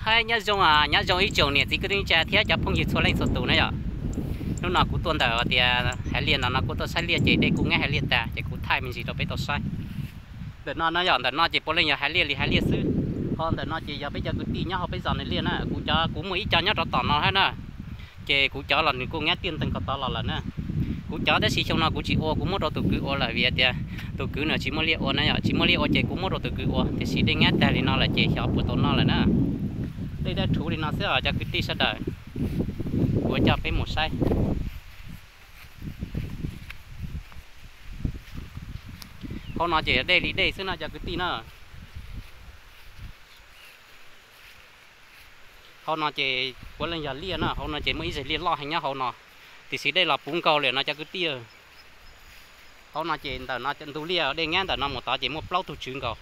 Hais nyob zoo, nyob zoo ib tsoom niam txiv kwv tij neej tsa thiab cov phooj ywg txhua leej txhua tus na yom. Hnub no kuv tuaj ntawm tias Haiv Liaj ntawm no kuv tuaj saib liaj ces dej kuj ngeab hais liaj tas ces kuv thaij me ntsis rau peb tau saib. Ntawm no na yom, ntawm no ces puav leej yog Haiv Liaj li Haiv Liaj xwb. Ho ntawm no ces yog peb cov kwv tij nyob hauv peb zos nws liaj na, kuv cov kuv muaj ib co nyob rov tom no hab na. Ces kuv cov los nws kuj ngeab tiaj nteeg ko tod los lawm na. Kuv cov tab sis xyoo no kuv tsis ua, kuv muab rau tus kwv ua lawm vim tias tus kwv no tsis muaj liaj ua na yom, tsis muaj liaj ua ces kuv muab rau tus kwv ua, tiam sis dej ngeab tag li no lawm ces xyov puas tau noj lawm na. Dej dab rhuv li no xwb os cov kwv tij sawv daws. Kuv coj peb mus saib. Hauv no ces dej li dej xwb no cov kwv tij na. Hauv no ces puav leej yog liaj na, hauv no ces muaj ib zeg liaj loj heev nyob hauv no, tiam sis dej los puv nkaus lawm no cov kwv tij. Hauv no ces ntawm no ntug liaj dej ngeab ntawm no mus tod ces muaj plaub tug tswv nkaus.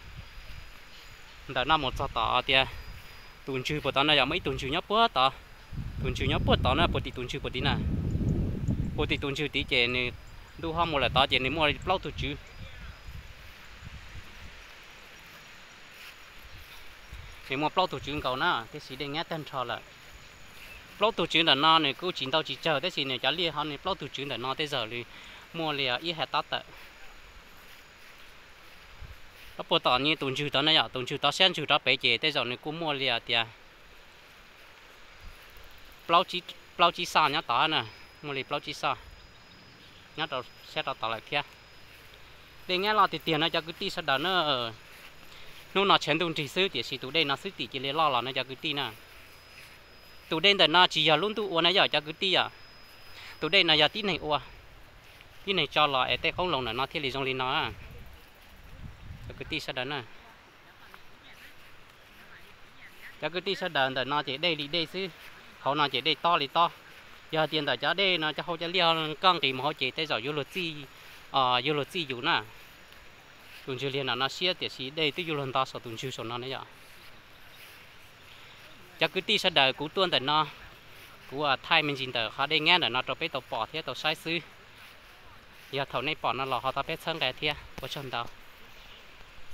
Ntawm no mus txog tom tias tus ntswg puag tod no yog muaj ib tug ntswg nyob puag tod. Tus ntswg nyob puag tod na, puag tim tus ntswg puag tid na. Puag tim tus ntswg tid ces nws ntuj ho mus lawm tod ces nws muaj plaub tug tswv. Nws muaj plaub tug tswv nkaus na, tiam sis dej ngeab tag nrho lawm. Plaub tug tswv ntawm no nws kuj tsis ntau tsis tsawg tab sis nws cov liaj ho nws plaub tug tswv ntawm no tej zaum li muaj li ib hais tab tawm. Puag tom nws tus ntswg tod na yom, tus ntswg tod siab ntswg rov pem ces tej zaum nws kuj muaj li tias plaub tsib xaj nyob tod na, muaj li plaub tsib xaj nyob rau siab rau tod lawm thiab. Dej ngeab loj tiag tiag no cov kwv tij sawv daws na. Hnub no tshav ntuj nrig xwb tiam sis tus dej no xwb tim cia li loj los no cov kwv tij na. Tus dej ntawm no tsis yog lub ntuj ua na yom cov kwv tij yom. Tus dej no yog tib neeg ua, tib neeg tso los es tej qoob loo ntawm no thiaj li zoo li no. Cov kwv tij sawv daws na, cov kwv tij sawv daws, ntawm no ces dej li dej xwb, hauv no ces dej tob li tob. Yog hais tias ntawm cov dej no cov hauv cov liaj kaj nqis mus hauv ces tej zaum yuav luag txij, yuav luag txij yus na. Tus ntswg liag ntawm no siab tiam sis dej twb yuav luag nto saum tus ntswg saum no na yom. Cov kwv tij sawv daws, kuv tuaj ntawm no, kuv thaij me ntsis ntawm qhov dej ngeab ntawm no rau peb tau pom thiab tau saib xwb. Yog thaum nej pom no los ho thov peb txhawb nqa thiab, ua tsaug ntau.